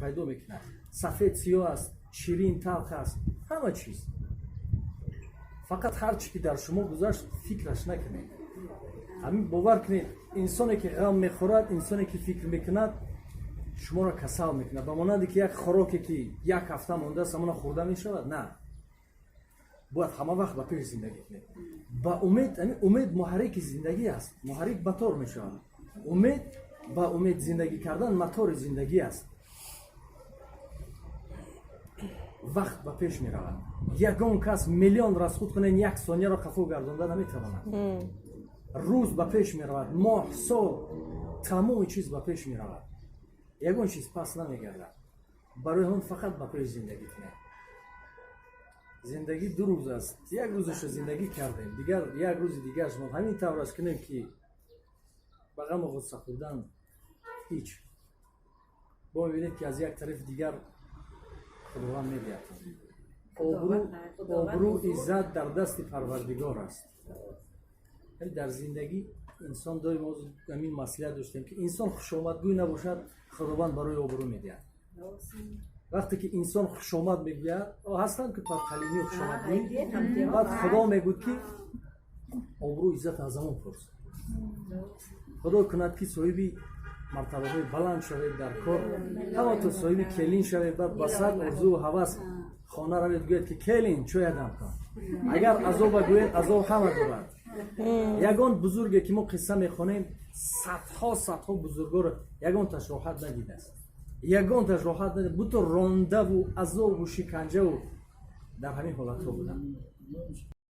пайдо мекунад. Сафед, сиёҳ аст, ширин, талх аст, ҳама чиз. Фақат ҳар чӣ ки дар шумо гузашт, фикраш накунед. Ҳамин бовар кунед, инсоне ки ғам мехӯрад, инсоне ки фикр мекунад, шуморо касал мекунад. Ба монанде ки як хӯроке ки як ҳафта мондааст, ҳамона хӯрда мешавад? На, бояд ҳама вақт ба пеш зиндагӣ кунед, ба умед. Ҳамин умед муҳаррики зиндагӣ аст, муҳаррик мотор мешавад. Умед, ба умед зиндагӣ кардан мотори зиндагӣ аст. Вақт ба пеш меравад. Ягон кас миллион расход кунед, як сонияро қафо гардонда наметавонад. Рӯз ба пеш меравад, моҳ, сол, тамоми чиз ба пеш меравад, ягон чиз пас намегардад. Барои ҳамон фақат ба пеш зиндагӣ кунед. Зиндагӣ 2 рӯз аст, як рӯзашо зиндагӣ кардем, дигар як рӯзи дигараш мо ҳамин тавраш кунем, ки ба ғаму ғусса хӯрдан ҳеҷ. Бо мебинед, ки аз як тарафи дигар Худованд медиҳад. Обрӯ, обрӯ, иззат дар дасти Парвардигор аст. Дар зиндагӣ инсон доим ҳамин маслиҳат доштем, ки инсон хушомадгӯй набошад, Худованд барои обрӯ медиҳад. Вақте ки инсон хушомад мегӯяд, ҳастанд ки падқалинӣ, хушомадгӯӣ, баъд Худо мегӯд, ки обрӯ, иззат аз ҳамон пурс. Худо кунад, ки соҳиби мартабаҳои баланд шавед дар кор, ҳамато соҳиби келин шавед, баъд ба сад орзуву ҳавас хона равед, гӯяд, ки келин, чоядам кун. Агар азоба гӯяд, азоб ҳама дорад. Ягон бузурге ки мо қисса мехонем, садҳо, садҳо бузургоро, ягонташ роҳат надидааст, ягонташ роҳат надид, буто рондаву азобу шиканҷаву дар ҳамин ҳолатҳо буданд.